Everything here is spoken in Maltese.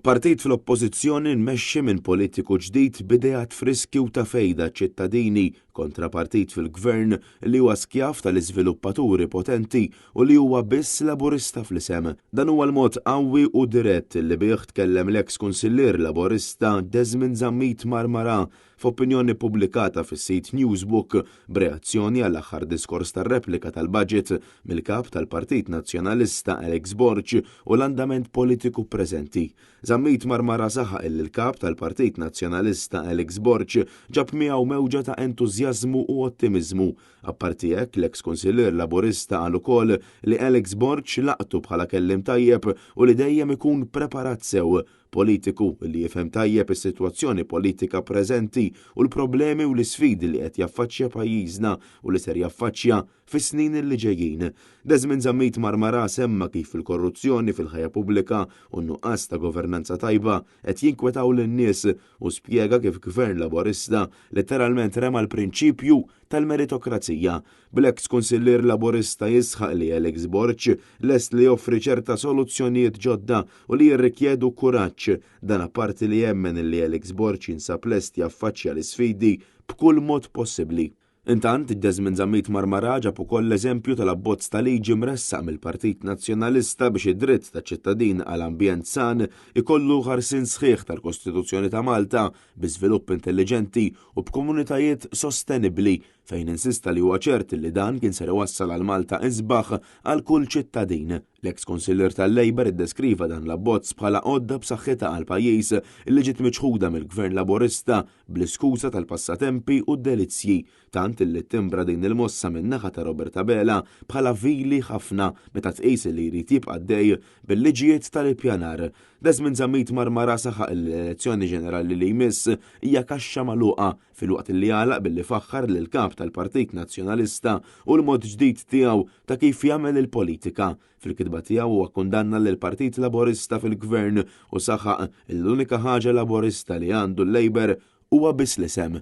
Partit fl-Oppożizzjoni mmexxi minn politiku ġdid b'ideat friski u ta' fejda għaċ-ċittadini kontra partit fil-Gvern li huwa skjav tal-iżviluppaturi potenti u li huwa biss Laburista fl-isem. Dan huwa l-mod qawwi u dirett li bih tkellem l-eks Kunsillier Laburista Desmond Zammit Marmarà f'opinjoni ppubblikata fis-sit Newsbook b'reazzjoni għall-aħħar diskors tar-replika tal-budget mill-Kap tal-Partit Nazzjonalista Alex Borg u l-andament politiku preżenti. Zammit Marmara saħaq illi l-Kap tal-Partit Nazzjonalista Alex Borg ġab miegħu mewġa ta' entużjażmu u ottimiżmu. Apparti hekk, l-eks Kunsillier Laburista qal ukoll li Alex Borg laqtu bħala kelliem tajjeb u li dejjem ikun preparat sew. Politiku li jifhem tajjeb is-sitwazzjoni politika preżenti u l-problemi u l-isfidi li qed jaffaċċja pajjiżna u li ser jaffaċċja fis-snin li ġejjin. Desmond Zammit Marmarà semma kif il-korruzzjoni fil-ħajja pubblika u n-nuqqas ta' governanza tajba qed jinkwetaw lin-nies u spjega kif Gvern Laburista letteralment rema l-prinċipju tal-meritokrazija. Bl-eks Kunsillier Laburista jisħaq li Alex Borg lest li joffri ċerta soluzzjonijiet ġodda u li jirrikjedu kuraġġ. Dan apparti li jemmen li Alex Borg jinsab lest jaffaċċja l-isfidi b'kull mod possibbli. Intant, Desmond Zammit Marmarà ġab ukoll l-eżempju tal-abbozz ta' liġi mressaq mill-Partit Nazzjonalista biex id-dritt taċ-ċittadin għal ambjent san ikollu ħarsien sħiħ tal-Kostituzzjoni ta' Malta bi żvilupp intelliġenti u b'komunitajiet sostenibbli fejn insista li huwa ċert li dan kien ser iwassal għal Malta isbaħ għal kull ċittadin. L-eks Kunsillier tal-Labour iddeskriva dan l-abbozz bħala għodda b'saħħitha għall-pajjiż li ġiet miċħuda mill-Gvern Laburista bl-iskuża tal-passatempi u d-delizzji, tant illi ttimbra din il-mossa min-naħa ta' Robert Abela bħala vili ħafna meta tqis illi jrid jibqa' għaddej bil-liġijiet tal-ippjanar. Desmond Zammit Marmara saħaq illi l-elezzjoni ġenerali li jmiss hija kaxxa magħluqa filwaqt illi għalaq billi faħħar lill-Kap tal-Partit Nazzjonalista u l-mod ġdid tiegħu ta' kif jagħmel il-politika. Fil-kitba tiegħu huwa kkundanna lill-Partit Laburista fil-Gvern u saħaq li l-unika ħaġa Laburista li għandu l-Labour huwa biss l-isem.